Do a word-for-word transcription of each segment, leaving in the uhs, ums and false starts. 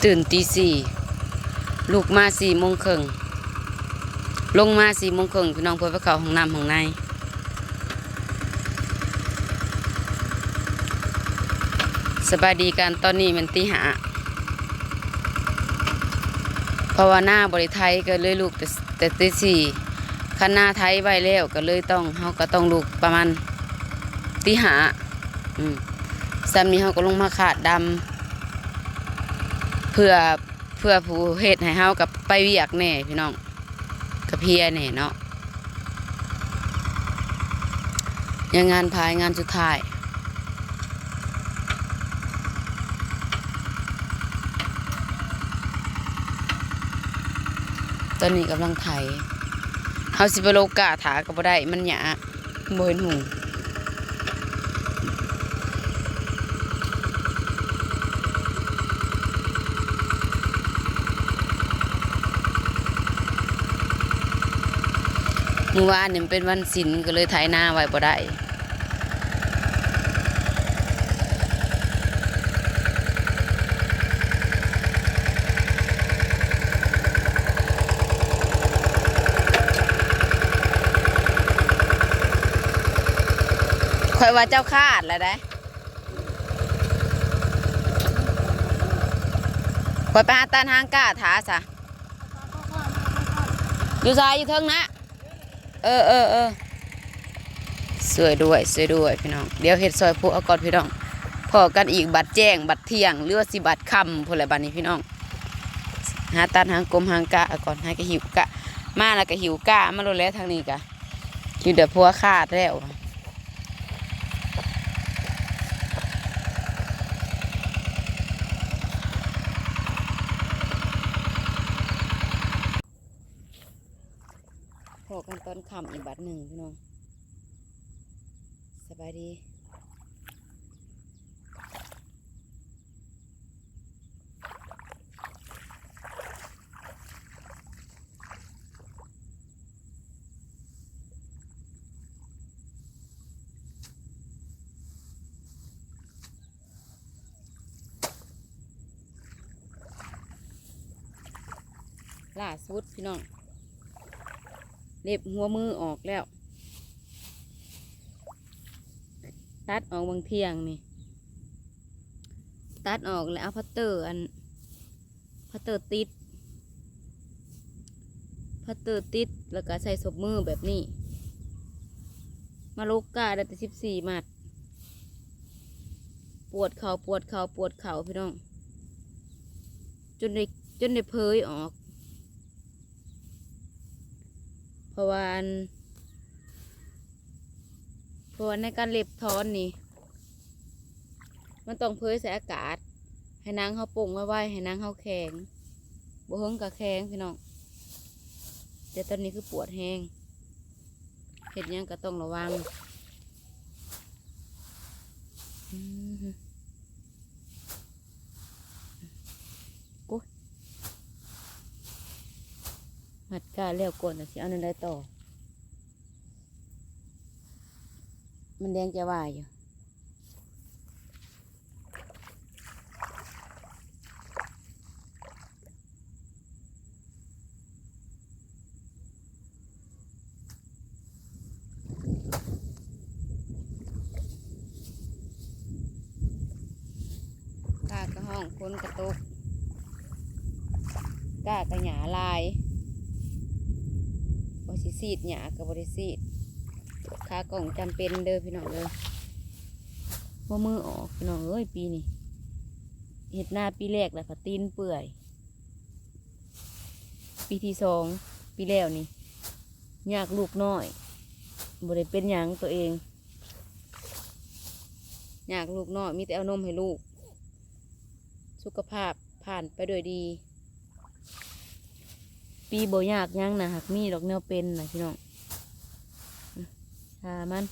ตื่นตีสี่ ลุกมาสี่โมงครึ่ง ลงมาสี่โมงครึ่ง พี่น้อง เพื่อไปเข้าห้องน้ำห้องใน สบายดีกัน ตอนนี้มันตีห้า เพราะว่านาบ่ได้ไถ ก็เลยลุกแต่ แต่ตีสี่ คันนาไถไว้แล้ว ก็เลยต้อง เฮาก็ต้องลุกประมาณตีห้า อืม ส่ำนี้เฮาก็ลงมาคาดดำ เพื่อ เพื่อผู้เฮ็ดให้เฮากับไปเวียกแหน่พี่น้อง กะเพลียแหน่เนาะ ยังงานพายงานสุดท้าย ตอนนี้กำลังไถ เฮาสิไปโลกาถาก็บ่ได้ มันหยา บ่เห็นหุง มื้อวานนี่มันเป็นวันศีล ก็เลยไถนาไว้บ่ได้ ข้อยว่าเจ้าคาดแล้วได้ ข้อยไปหาตัดหางกาถาซะ อยู่ไส อยู่เทิงนะ เออ เออ เออ ช่วยด้วย ช่วยด้วยพี่น้อง เดี๋ยวเฮ็ดซอยผัวก่อนพี่น้อง พ้อกันอีกบัดแจ้ง บัดเที่ยง หรือว่าสิบัดค่ำพู้นแหละบัดนี้พี่น้อง หาตัดหางกมหางกาก่อน หากะหิวกา มาแล้วกะหิวกามาโลดแล้ว ทางนี้กะ คิดแต่ผัวคาดแล้ว พ้อกันตอนค่ำอีกบัดหนึ่งพี่น้อง สบายดี ล่าสุดพี่น้อง เล็บหัวมือออกแล้ว ตัดออกบางเที่ยงนี่ ตัดออกแล้วเอาพัตเตอร์อัน พัตเตอร์ติด พัตเตอร์ติด แล้วก็ใส่สบมือแบบนี้ มาลกกาได้แต่สิบสี่มัด ปวดเข่า ปวดเข่า ปวดเข่าพี่น้อง จนได้ จนได้เพยออก เพราะว่าอัน เพราะว่าในการเล็บถอนนี่ มันต้องเพยใส่อากาศ ให้หนังเฮาป่งไวๆ ให้หนังเฮาแข็ง บ่เฮิงก็แข็งพี่น้อง แต่ตอนนี้คือปวดแฮง เฮ็ดหยังก็ต้องระวัง อืม โอ๊ย มัดกาแล้วก่อนน่ะ สิเอาแนวใดต่อ มันแดงจะวายอยู่ ฟ้ากะฮ้อง ฝนกะตก กากะหญ้าหลาย ว่าสิฉีดหญ้ากะบ่ได้ฉีด ขากล้องจำเป็นเด้อพี่น้องเด้อ หัวมือออกพี่น้องเอ้ย ปีนี้ เฮ็ดนาปีแรกแล้วก็ตีนเปื่อย ปีที่สอง ปีแล้วนี่ ยากลูกน้อย บ่ได้เป็นหยังตัวเอง ยากลูกน้อย มีแต่เอานมให้ลูก สุขภาพผ่านไปด้วยดี ปีบ่ยากหยังนะ หากมีดอกแนวเป็นนะพี่น้อง อืม ฆ่ามัน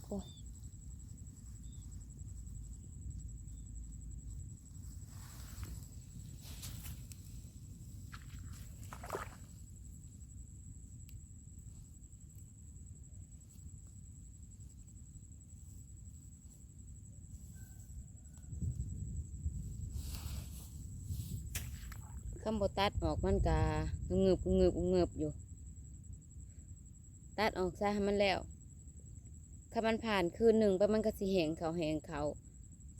โอ้ย คันบ่ตัดออกมันกะงึบงึบงึบอยู่ ตัดออกซะให้มันแล้ว คันมันผ่านคืนหนึ่งไปมันก็สิแห้งเขาแห้งเขา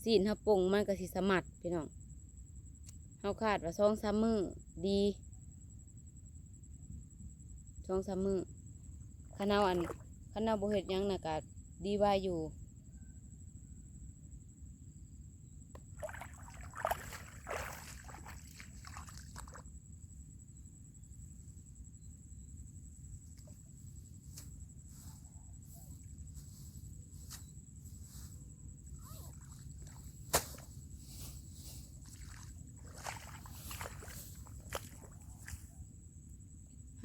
ซี้นเฮาปรุงมันก็สิสะหมัดพี่น้อง เฮาคาดว่าสองสามมื้อดี สองสามมื้อ คันเฮาอัน คันเฮาบ่เฮ็ดหยังน่ะก็ดีไวอยู่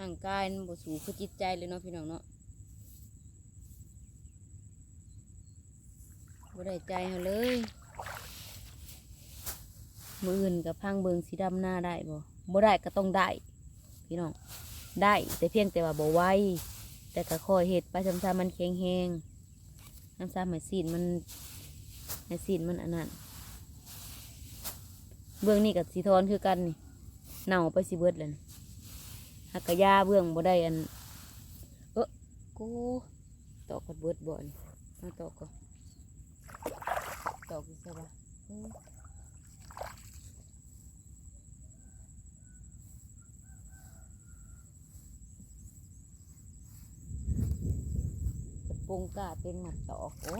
ร่างกายมันบ่สู้คือจิตใจเลยเนาะพี่น้องเนาะ บ่ได้ใจเฮาเลย มื้ออื่นก็พังเบิ่งสิดำนาได้บ่ บ่ได้ก็ต้องได้ พี่น้อง ได้ แต่เพียงแต่ว่าบ่ไว แต่ก็ค่อยเฮ็ดไป ส่ำๆมันแข็งแรง ส่ำๆให้ซี้นมัน ให้ซี้นมันอันนั้น เบื้องนี้ก็สิถอนคือกันนี่ เน่าไปสิเบิดแล้วนี่ หากกะยาเบื้องบ่ได้อัน เอ้อ กู ตอกกันเบิดบ่นี่ มาตอกก่อน ตอกอยู่ไสวะ อืม ปงกล้าเป็นหมากตอก โอ้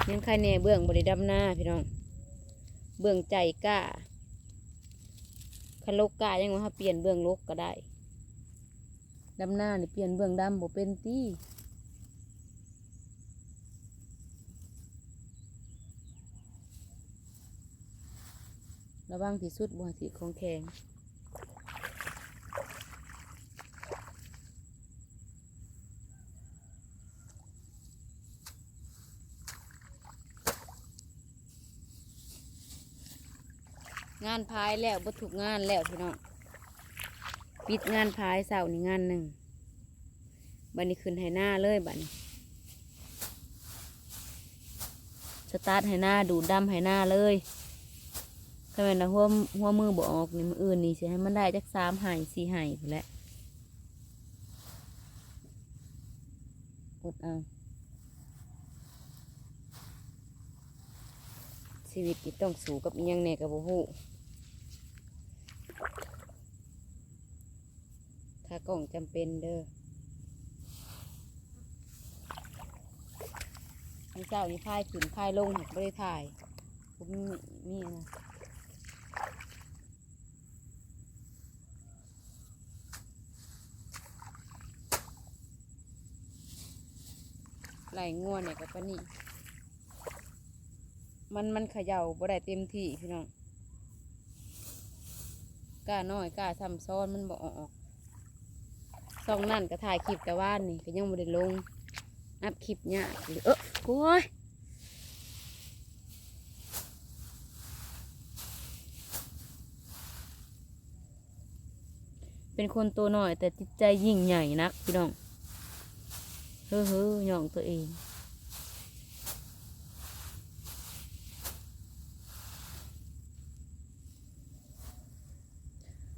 ยังใครแน่เบื้องบ่ได้ดำนาพี่น้อง เบื้องใจกล้า คันลกกล้ายังว่าเฮาเปลี่ยนเบื้องลกก็ได้ ดำนานี่เปลี่ยนเบื้องดำบ่เป็นติ ระวังที่สุดบ่ให้ถืกของแข็ง งานพายแล้ว เบิดทุกงานแล้วพี่น้อง ปิดงานพายเช้านี่งานหนึ่ง บัดนี้ขึ้นไถนาเลยบัดนี้ สตาร์ทไถนา ดูดดำไถนาเลย คันแม่นว่าหัว หัวมือบ่ออกนี่ มื้ออื่นนี่สิให้มันได้จักสามไฮ่ สี่ไฮ่พู้นแหละ อดเอา ชีวิตนี่ต้องสู้กับอิหยังแหน่ก็บ่ฮู้ ขากล้องจำเป็นเด้อ มื้อเช้านี่พายขึ้นพายลง หากบ่ได้ถ่าย บ่มี มีอันนั้น ไล่งัวเนี่ยก็ปานนี้ มัน มันเขย่าบ่ได้เต็มที่พี่น้อง กล้าน้อยกล้าซ้ำซ้อนมันบ่ออก ช่องนั่นก็ถ่ายคลิปแต่วานนี่ก็ยังบ่ได้ลง อัพคลิปยากเลย เอ้อ โอ้ย เป็นคนตัวน้อยแต่จิตใจยิ่งใหญ่นักพี่น้อง เฮ้อๆ ย่องตัวเอง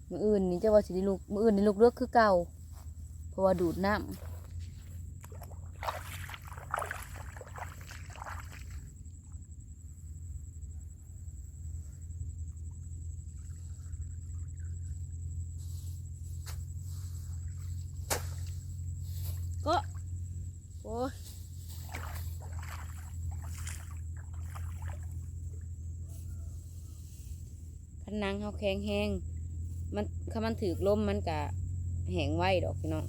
มื้ออื่นนี่จะว่าสิได้ลุก มื้ออื่นนี่ลุกเลิกคือเก่า เพราะว่าดูดน้ำ ก็ โอ้ย คันหนังเฮาแข็งแฮง มัน คันมันถืกลมมันกะแห้งไวดอกพี่น้อง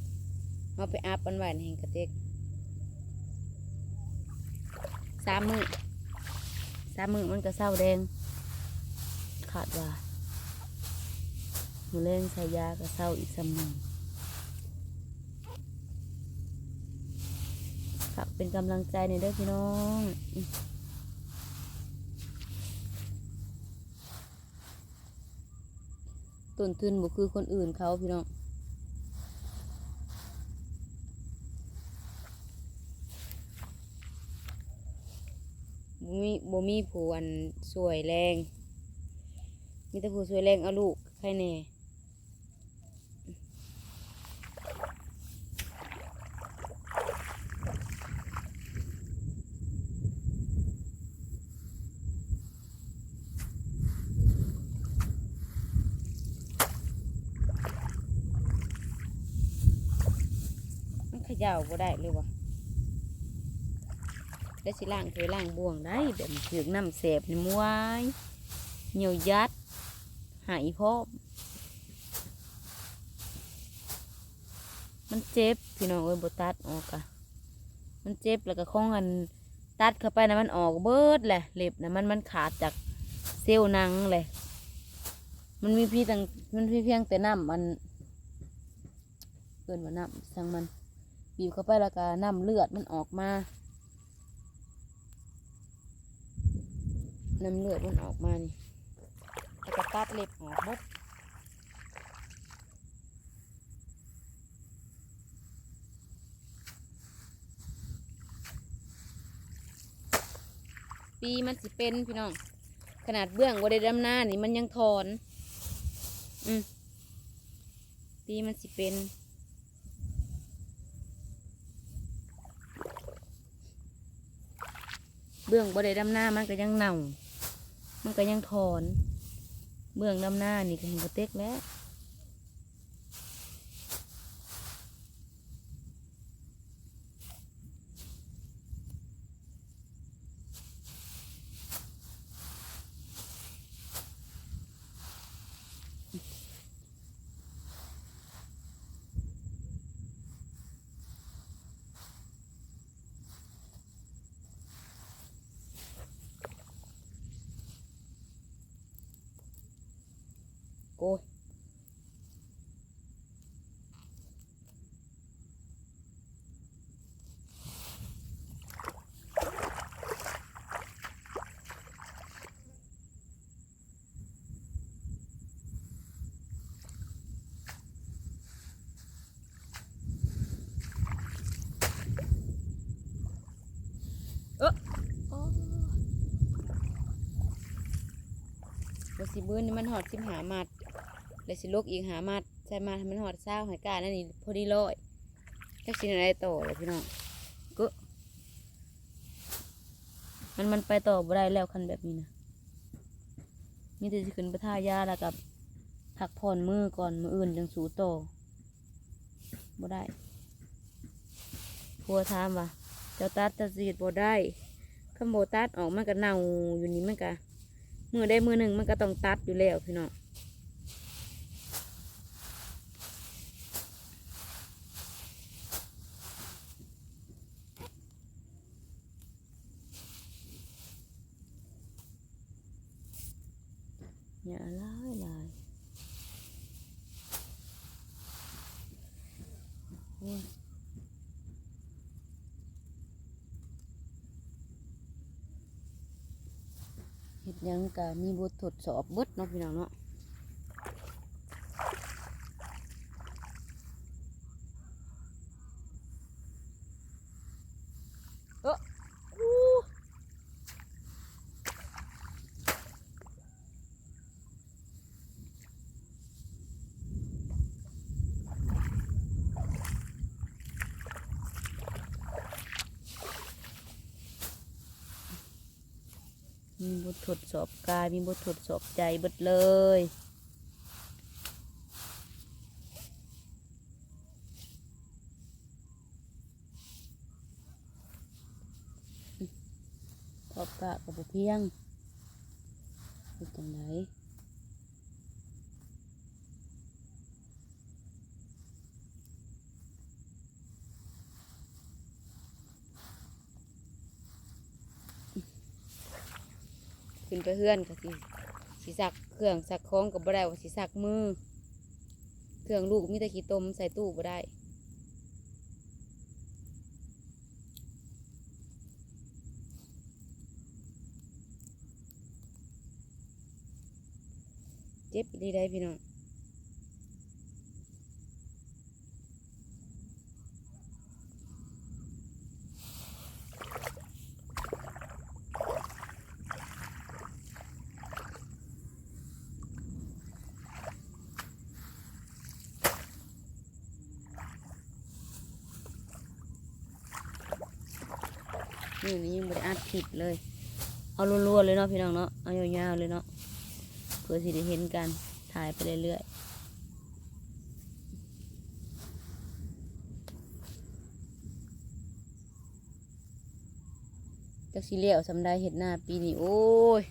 เฮาไปอัพมันไว้แห้งกะเต็ก สามมื้อ สามมื้อมันกะเซาแดง คาดว่า มื้อแลงใส่ยากะเซาอีกส่ำหนึ่ง ฝากเป็นกำลังใจแหน่เด้อพี่น้อง ต้นทุนบ่คือคนอื่นเขาพี่น้อง บ่มี บ่มีผู้อันช่วยแรง มีแต่ผู้ช่วยแรงเอาลูก ใครแน่ มันเขย่าบ่ได้เลยวะ แล้วสิล้างถ้วยล้างบ่วงได้ แบบถืกน้ำแสบนี่มวย เหนียวยัด หายพร้อม มันเจ็บ พี่น้องเอ้ย บ่ตัดออกอะ มันเจ็บ แล้วก็ของอัน ตัดเข้าไปนะ มันออกเบิดแหละ เล็บนะ มัน มันขาดจากเซลล์หนังเลย มันมีเพียง มันมีเพียงแต่น้ำอัน เอิ้นว่าน้ำ ช่างมัน บีบเข้าไปแล้วก็น้ำเลือดมันออกมา น้ำเลือดมันออกมานี่ แล้วก็ตัดเล็บออกหมด ปีมันสิเป็นพี่น้อง ขนาดเบื้องบ่ได้ดำนานี่มันยังถอน อืม ปีมันสิเป็น เบื้องบ่ได้ดำนามันก็ยังเน่า มันก็ยังถอน เบื้องดำนานี่ก็เห็นกระเต็กแล้ว โอ้ย เออ โอ้ ว่าสิมื้อนี้มันฮอดสิบห้ามัด แล้วสิลกอีกห้ามัด ใส่มาให้มันฮอดซาว ให้ก้านอันนี้พอดีร้อย จักสิแนวใดต่อเลยพี่น้อง ก็ มัน มันไปต่อบ่ได้แล้วคันแบบนี้นะ มีแต่สิขึ้นไปทายาแล้วก็พักผ่อนมื้อก่อน มื้ออื่นจังสู้ต่อ บ่ได้ ผัวถามว่า เจ้าตัดเจ้าสิเฮ็ดบ่ได้ คันบ่ตัดออกมันก็เน่าอยู่นี่ มันก็ มื้อใดมื้อหนึ่งมันก็ต้องตัดอยู่แล้วพี่น้อง หญ้าหลายหลาย โอ้ย เฮ็ดหยังก็มีบททดสอบเบิดเนาะพี่น้องเนาะ เออ อู้ มีบททดสอบกาย มีบททดสอบใจเบิดเลย ทอดกะก็บ่เพียง เป็นจังได ขึ้นไปเฮือนก็สิ สิซักเครื่องซักของก็บ่ได้ ว่าสิซักมือ เครื่องลูกมีแต่ขี้ตมใส่ตู้บ่ได้ เจ็บอีหลีได้พี่น้อง เ มื้อนี้ยังบ่ได้อัดคลิปเลย เอารัวๆเลยเนาะพี่น้องเนาะ เอายาวๆเลยเนาะ เพื่อสิได้เห็นกัน ถ่ายไปเรื่อยๆ จักสิแล้วส่ำใดเฮ็ดนาปีนี้ โอ้ย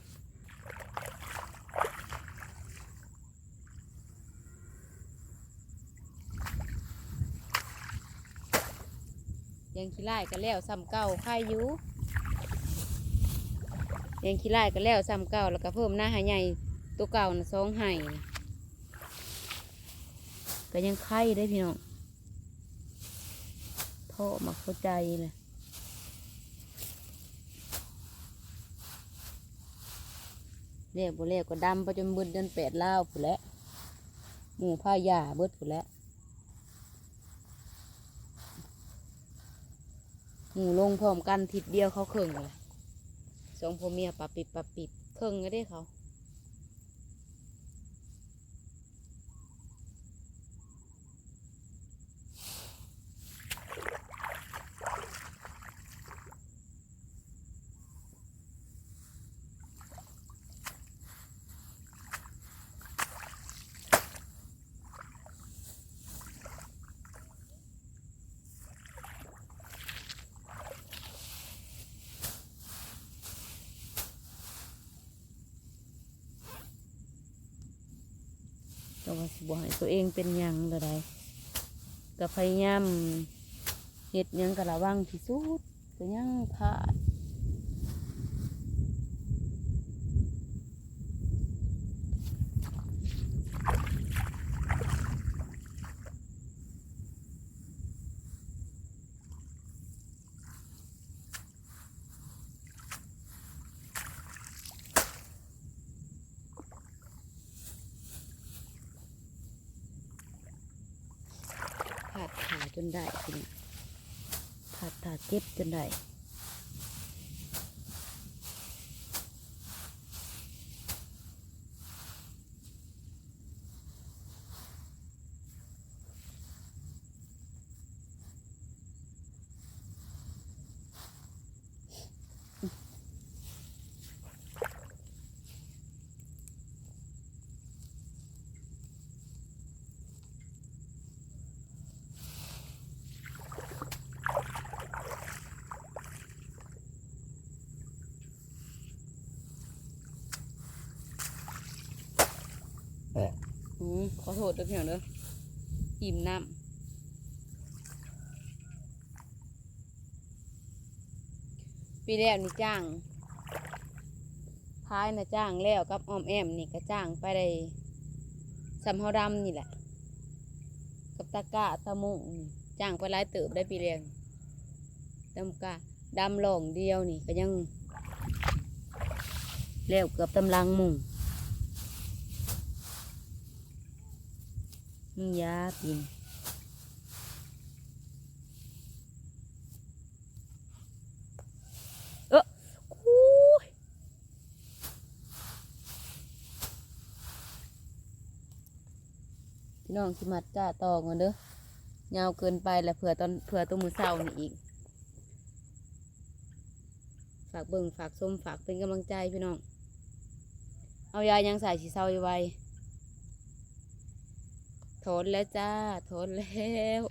เลี้ยงขี้ไล่ก็แล้วส่ำเก่า ไคอยู่ เลี้ยงขี้ไล่ก็แล้วส่ำเก่า แล้วก็เพิ่มนาไฮ่ใหญ่ ตัวเก่าน่ะสองไฮ่ ก็ยังไคเด้พี่น้อง เทาะหมากหัวใจเลย แล้วบ่แล้วก็ดำไปจนเบิดเดือนแปดลาวพู้นแหละ หมู่พาหญ้าเบิดพู้นแหละ หมู่ลงพร้อมกันทิศเดียวเขาเคิ่งเลย สองผัวเมียปะปิบปะปิบ เคิ่งก็ได้เขา แต่ว่าสิบ่ให้ตัวเองเป็นหยังก็ได้ ก็พยายามเฮ็ดหยังก็ระวังที่สุด ก็ยังพลาด พลาดท่าจนได้พี่น้อง พลาดท่าเก็บจนได้ อืม ขอโทษเด้อพี่น้องเด้อ อิ่มน้ำ ปีแล้วนี่จ้าง พายนะจ้างแล้วกับอ้อมแอ้มนี่ก็จ้างไปได้ส่ำเฮาดำนี่แหละ กับตะกะตะมุงนี่จ้างไปหลายเติบได้ปีแล้วนี่ ตำกะดำหล่องเดียวนี่ก็ยัง แล้วเกือบตำลังหมู่ มึงยาปีน เออ โอ้ย พี่น้องสิมัดก้าต่อก่อนเด้อ ยาวเกินไปแล้ว เผื่อตอน เผื่อตัวมื้อเช้านี่อีก ฝากเบิ่ง ฝากชม ฝากเป็นกำลังใจพี่น้อง เอายายังใส่สิเซาไวๆ ถอนแล้วจ้า ถอนแล้ว